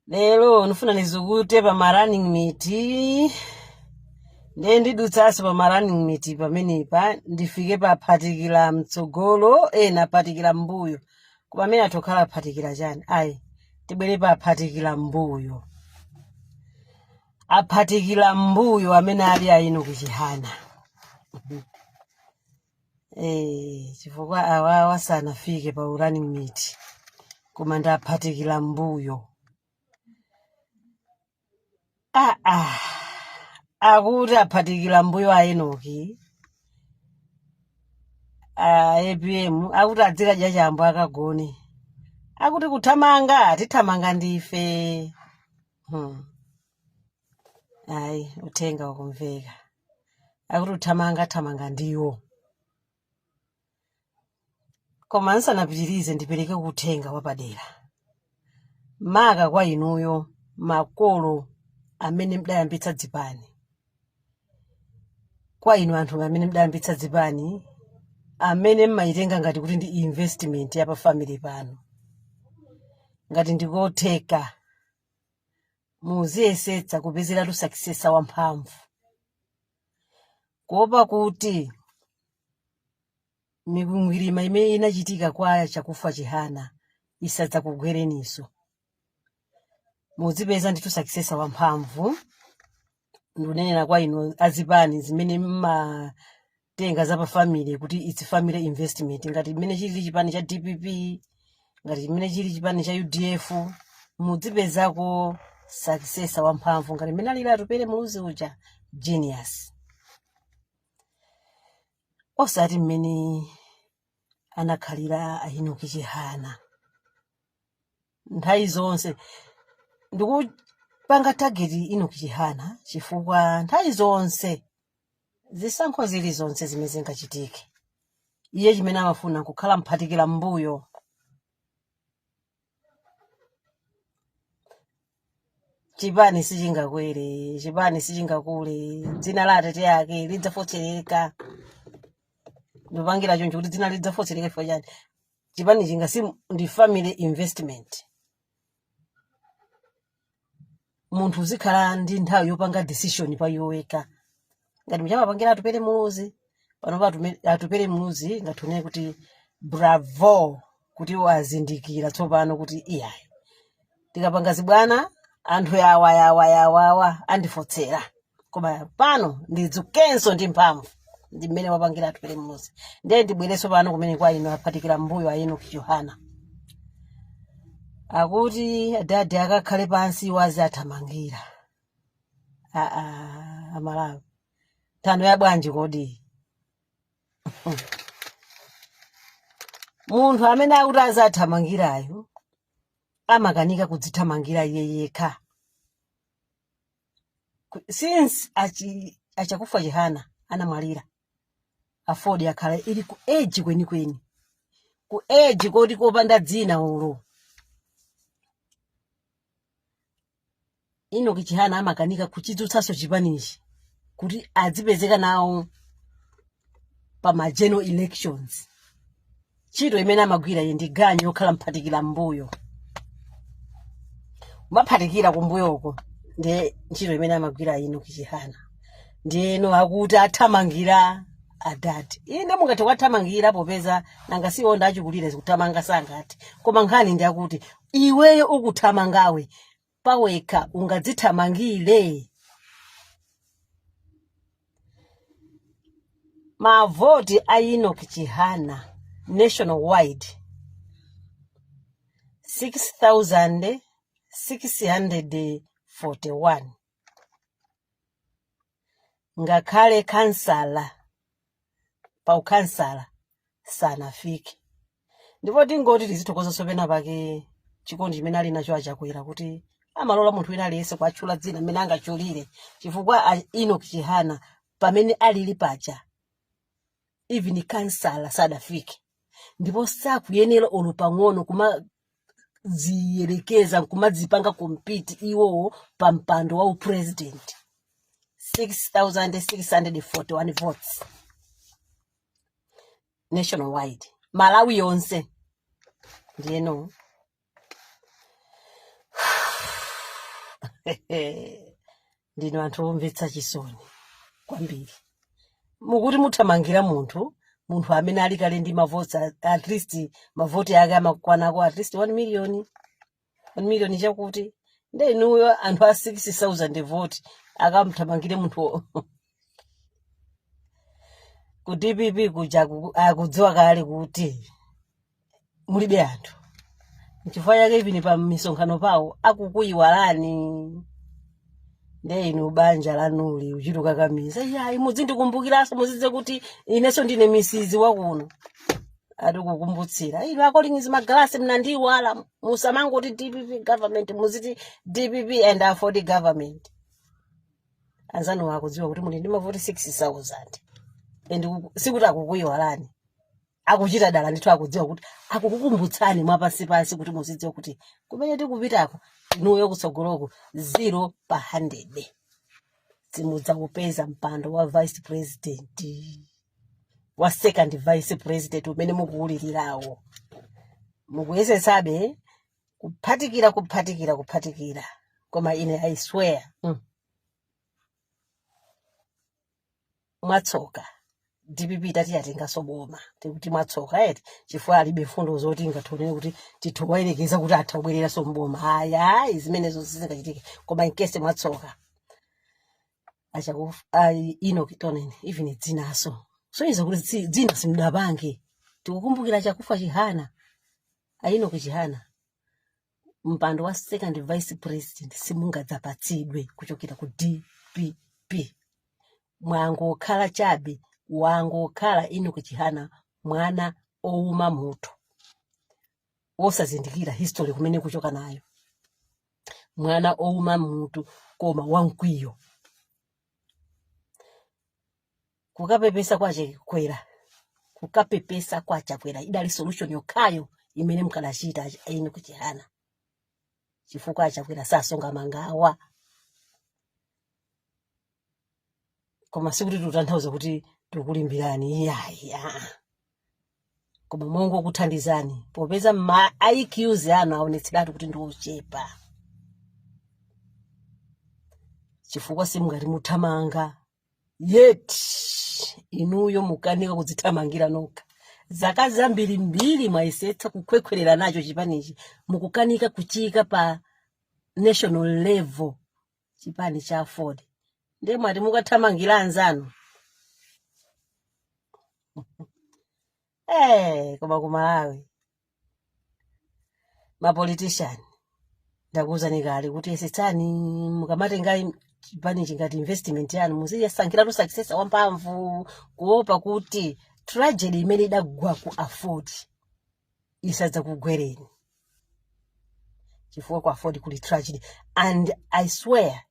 Lero ndifuna ndizukute pa ma running mate, ndiye ndidutsanso pa ma running mate pamenepa, ndifike pa phatikira mtsogolo, ena phatikira mbuyo. Koma amene atha kukhala phatikira chani? Ayi, tibwere pa phatikira mbuyo. Aphatikira mbuyo amene ali a Enoch Chihana. Eh, chifukwa awawa sanafike pa running mate, koma ndaphatikira mbuyo. Ah, ah. Akuti aphatikira mbuyo a Enoch a APM, akuti adzikadya chambo akagone, akuti kuthamanga tithamanga ndife. Ayi, uthenga ukumveka, akuti uthamanga thamanga ndiwo. Koma nsanapitirize, ndipereke uthenga wapadera maka kwa inuyo makolo amene mdayambitsa dzipani, kwa inu anthu amene mdayambitsa dzipani, amene mmayitenga ngati kuti ndi investment ya pa family pano. Ngati ndikotheka, muziyesetsa kupezeratu successor wamphamvu, kuopa kuti mikwingwirima imene inachitika kwa Chakufwa Chihana isadzakugwereninso. Muzipeza ndithu successor wamphamvu. Ndikunenera kwa inu azipani zimene mmatenga za pa family kuti it's family investment, ngati mmene chili chipani cha DPP, ngati chimene chili chipani cha UDF, mudzipezako successor wamphamvu ngati mmene alili Atupele Muluzi uja, genius, osati mmene anakhalira a Enoch Chihana. Nthawi zonse ndikupanga target Enoch Chihana chifukwa nthawi zonse zisankho zilizonse zimene zingachitike, iye chimene amafuna kukhala mphatikira mbuyo. Chipani sichingakwere, chipani sichingakule, dzina la atete ake lidzafotsereka. Ndikupangira choncho kuti dzina lidzafotsereka chifukwa chani? Chipani chinga si ndi family investment. Munthu uzikhala ndi nthawi yopanga decision pa iwe wekha, ngati muchamapangira Atupele Muluzi. Panopa Atupele Muluzi ngati unene kuti bravo, kuti wazindikira tsopano kuti iyayi, tikapanga zibwana anthu yawa yawa yawawa andifotsera, koma pano ndidzukenso ndi mphamvu. Ndi mmene wapangira Atupele Muluzi. Ndiye ndibwerenso pano kumene kwa inu aphatikira mbuyo a Enoch Chihana, akuti adadi akakhale pansi wazi athamangira. Aa, Amalawi, nthano ya bwanji kodi? Munthu amene akuti azathamangirayo amakanika kudzithamangira iye yekha. Since achakufa Chihana anamwalira, AFORD yakhala ili ku edge kwenikweni, ku edge koti kopanda dzina olo. Enoch Chihana amakanika kuchidzutsanso chipanichi kuti adzipezeka nawo pa ma general elections. Ntchito imene amagwira iye ndi ganyu yokhala mphatikira mbuyo, kumaphatikira kumbuyoko, ndiye ntchito imene amagwira Enoch Chihana. Ndiyeno akuti athamangira adadi. Ine mungathe kuwathamangira popeza nanga siwo ndachikulire, zikuthamanga sangati. Koma nkhani ndi akuti iweyo ukuthamangawe pawekha ungadzithamangire? Mavoti a Enoch Chihana nationwide 6641, ngakhale kansala pa ukhansala sanafike. Ndipo tingoti tizithokozanso pena pake chikondi chimene ali nacho aChakwera, kuti amalola munthu wina aliyense kuatchula dzina mmene angatchulire, chifukwa Enoch Chihana pamene alili paja even kansala sadafike, ndipo sakuyenera olo pang'ono kumadziyerekeza nkumadzipanga compete iwowo pa mpando wa upresident. 6641 votes nationwide, Malawi yonse. Ndiyeno Ndinu anthu omvetsa chisoni kwambiri. Mukuti muthamangira munthu, munthu amene ali kale ndi mavoti, at least mavoti ake amakwanako at least 1 million, 1 million chakuti. Nde inuyo anthu a 6000 vote akamthamangire munthu ku DPP kuja akudziwa kale kuti mulibe anthu. Nchifukwa chake even pa misonkhano pawo akukuyiwalani. Nde inu banja lanuli uchitukakamiza, yayi, muzindikumbukiranso, muzidze kuti inenso ndine misizi wakuno. Atikukumbutsira inu akoling'izi magalasi, mnandiwala. Musamangoti DPP government, muziti DPP and AFORD government. Anzanu akudziwa kuti muli ndi mavoti 6000 and sikuti akukuyiwalani, akuchita dala ndithu. Akudziwa kuti akukukumbutsani mwapansipansi kuti muzidziwa kuti kumene tikupitako inuyo kutsogoloko 0 pa 100 simudzakupeza mpando wa vice president, wa second vice president umene mukuwulirirawo. Mukuyesetsabe kuphatikira, kuphatikira, kuphatikira, koma ine I swear, Mwatsoka DPP itati yatenganso boma, tikuti mwatsoka eti, chifukwa alibe mfundo zoti ingationere kuti tithu kuwayerekeza kuti atha kubwereranso mboma. Aya, ayi, zimenezo sizingachitike. Koma in case mwatsoka achakufa ai Enoch Toneni, even dzinaso soiza kuti dzina simudapange. Tikukumbukira Chakufa Chihana, a Enoch Chihana, mpando wa second vice president simungadzapatsidwe kuchokera ku DPP. Mwangokhala chabe, wangokhala Enoch Chihana, mwana ouma mutu wosazindikira history kumene kuchoka nayo, mwana ouma mutu koma wamkwiyo. Kukapepesa kwa Chakwera, kukapepesa kwa Chakwera idali solution yokhayo imene mukadachita, Enoch Chihana, chifukwa Chakwera sasonga mangawa. Koma sikuti tikutanthauza kuti tikulimbirani, iyayi, aa, koma mongokuthandizani popeza ma IQs anu aonetseratu kuti ndi ochepa, chifukwa simungati muthamanga yet inuyo mukanika kudzithamangira nokha. Zaka zambirimbiri mwayesetsa kukhwekhwerera nacho chipanichi, mukukanika kuchika pa national level chipani cha AFORD, ndiye mwati mukathamangira anzanu. Koma ku Malawi mapolitician, ndakuwuzani kale kuti yesetsani mukamatenga chipani chingati investment yanu, muziyasankhiratu successor wamphamvu, kuopa kuti tragedy imene idagwa ku AFORD isadzakugwereni, chifukwa ku AFORD kuli tragedy. And I swear,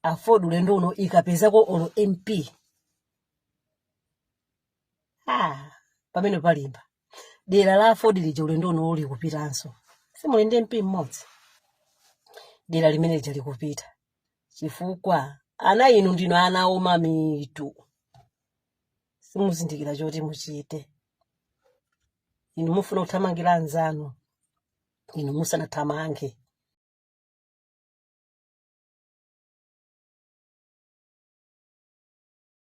AFORD ulendo uno ikapezako olo MP, ah, pamene palimba dera la AFORD lija ulendo uno likupitanso. Simuli ndi MP mmodzi, dera limene lija likupita, chifukwa ana inu ndinu ana oma mitu, simuzindikira choti muchite. Inu mufuna kuthamangira anzanu inu musanathamange.